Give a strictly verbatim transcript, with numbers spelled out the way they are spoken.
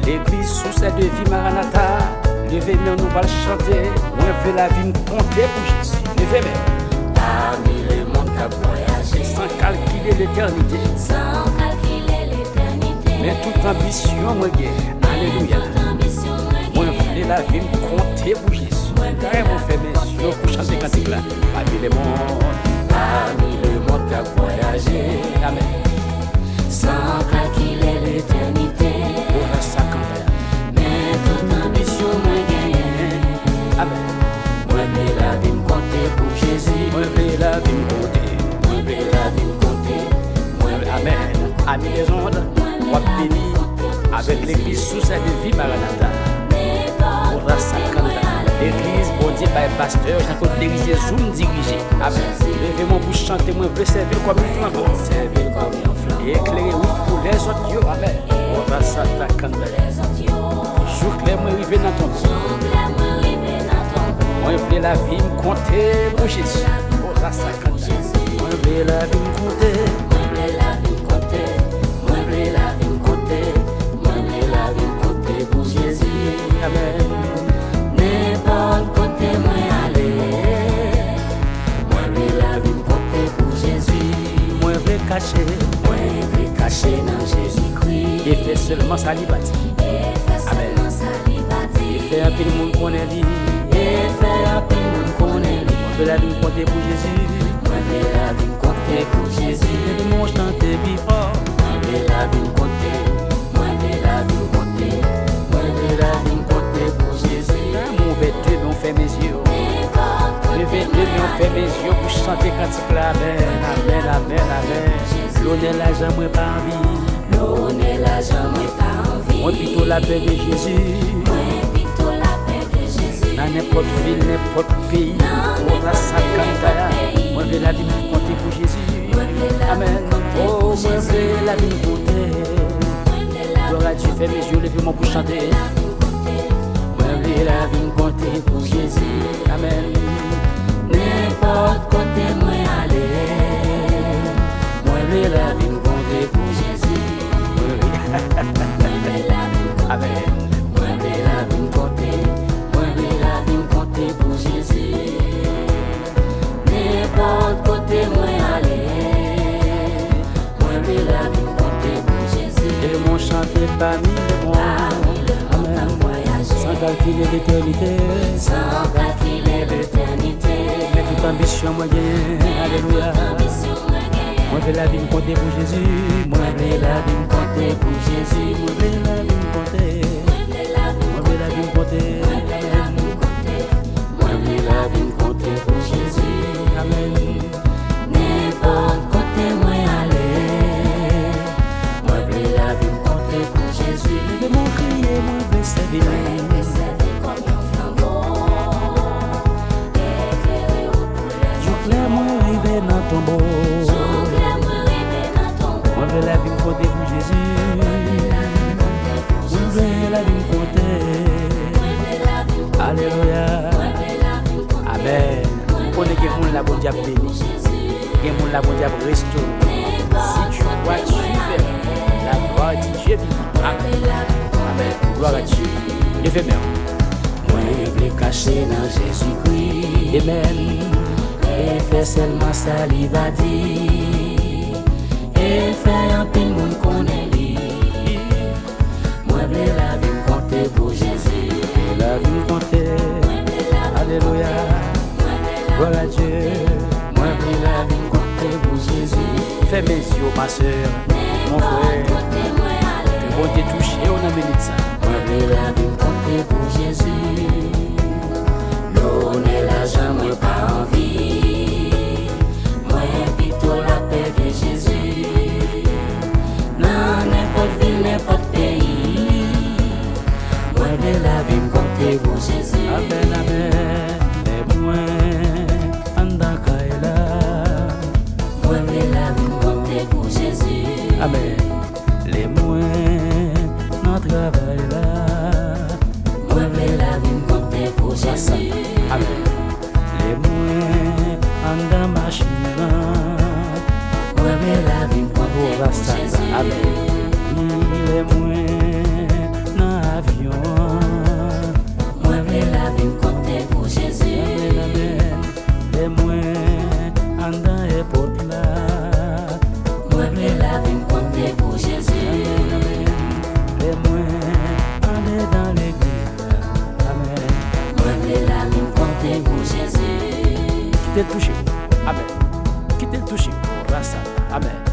Legliz Source de Vie Maranatha, leve men w, nou pral chante. Mwen vle lavi m konte pou Jezi. Leve men w. Pami lemonn k ap vwayaje, san kalkile letènite. San kalkile letènite. Men tout anbisyon mwen gen. Alelouya. Men tout anbisyon mwen gen. Mwen vle lavi m konte pou Jezi. Mwen ta renmen w fèmen zye w pou chante kantik la. Pami lemonn. Pami lemonn k ap vwayaje. Amèn. San kalkile letènite. Ora sakanda. Men tout anbisyon mwen genyen. Amèn. Mwen vle lavi m konte pou Jezi. Mwen vle lavi m konte. Mwen vle lavi m konte. Mwen vle lavi m konte. Amèn. Ami dèzond, w ap beni avèk legliz Source de Vie Maranatha. Ora sakanda. Legliz Bondye bay pastè Jean Claude Therisier Zoum dirije. Amèn. Leve men w pou chante, mwen vle sèvi l kòm yon flanbo. Sèvi l kòm yon flanbo. Eklere wout pou lèzòt yo. Amèn. Ora sakanda. Jouk lè mwen rive nan tonbo. Jouk lè mwen rive nan tonbo. Mwen vle lavi m konte pou Jezi. Ora sakanda. Mwen vle lavi m konte. Mwen vle lavi m konte. Mwen vle lavi m konte. Mwen vle lavi m konte pou Jezi. Amèn. Nenpòt kote mwen ale, mwen vle lavi m konte pou Jezi. Mwen vle kache. Mwen vle kache nan Jezikri. E fè sèlman sa li pa di. E fè sèlman sa li pa di. E fè anpil moun konnen li. E fè anpil moun konnen li. Mwen vle lavi m konte pou Jezi. Mwen vle lavi m konte pou Jezi. Leve men w chante pi fò. Mwen vle lavi m konte. Mwen vle lavi m konte. Mwen vle lavi m konte pou Jezi. Lanmou ouvè de men w, fèmen zye w. Leve de men w, fèmen zye w pou chante kantik la. Amèn, amèn, amèn, amèn. Lonè, lajan, mwen pa anvi. Lonè, lajan, mwen pa anvi. Mwen pito lapè de Jezi. Mwen pito lapè de Jezi. Nan nenpòt vil, nenpòt peyi. Nan nenpòt vil, nenpòt peyi. Ora sakanda. Mwen vle lavi m konte pou Jezi. Mwen vle lavi m konte pou Jezi. Amèn. Oh, mwen vle lavi m konte. Mwen vle lavi m konte. Glwa a Dye, fèmen zye w, leve men w pou chante. Mwen vle lavi m konte. Mwen vle lavi m konte pou Jezi. Amèn. Nenpòt kote mwen ale, mwen vle lavi m konte pou Jezi. Mwen vle, mwen vle lavi m konte. Amèn. Mwen vle lavi m konte. Mwen vle lavi m konte pou Jezi. Nenpòt kote mwen ale, mwen vle lavi m konte pou Jezi. Leve men w chante pami lemonn. Pami lemonn k ap vwayaje. Amèn. San kalkile letènite. San kalkile letènite. Men tout anbisyon mwen genyen. Alelouya. Men tout anbisyon mwen genyen. Mwen vle lavi m konte pou Jezi. Mwen vle lavi m konte pou Jezi. Mwen vle lavi m konte. Mwen vle lavi m konte. Mwen vle lavi m konte. Mwen vle lavi m konte pou Jezi. Amèn. Nenpòt kote mwen ale, mwen vle lavi m konte pou Jezi. Leve men w kriye, mwen vle sèvi l. Mwen vle sèvi l kòm yon flanbo. Eklere wout pou lèzòt yo. Jouk lè mwen rive nan tonbo. Jouk lè mwen rive nan tonbo. Mwen vle lavi m konte pou Jezi. Mwen vle lavi m konte pou Jezi. Mwen vle lavi m konte. Mwen vle lavi m konte. Alelouya. Mwen vle lavi m konte. Amèn. M konnen gen moun la Bondye ap beni. Gen moun la Bondye ap restore. Si tu crois, tu verras. La gloire de Dieu vivant. Amèn. Amèn. Gloire à Dieu. Leve men w. Mwen vle kache nan Jezikri. Amèn. E fè sèlman sa li va di. E fè anpil moun konnen li. Mwen vle lavi m konte pou Jezi. Mwen vle lavi m konte. Alelouya. Glwa a Dye. Mwen vle lavi m konte pou Jezi. Fèmen zye w, ma sè, mon frè. Ke Bondye touche w nan minit sa. Mwen vle lavi m konte pou Jezi. Lonè, lajan, mwen pa anvi. Mwen pito lapè de Jezi. Nan nenpòt vil, nenpòt peyi. Mwen vle lavi m konte pou Jezi. Amèn, amèn. Lè mwen anndan kay la. Mwen vle lavi m konte pou Jezi. Amèn. Lè mwen nan travay la. Mwen vle lavi m konte pou Jezi. Amèn. Lè mwen anndan machin nan. Mwen vle lavi m konte pou Jezi. Amèn. Lè mwen nan Kite l touche w. Amèn. Kite l touche w. Amèn.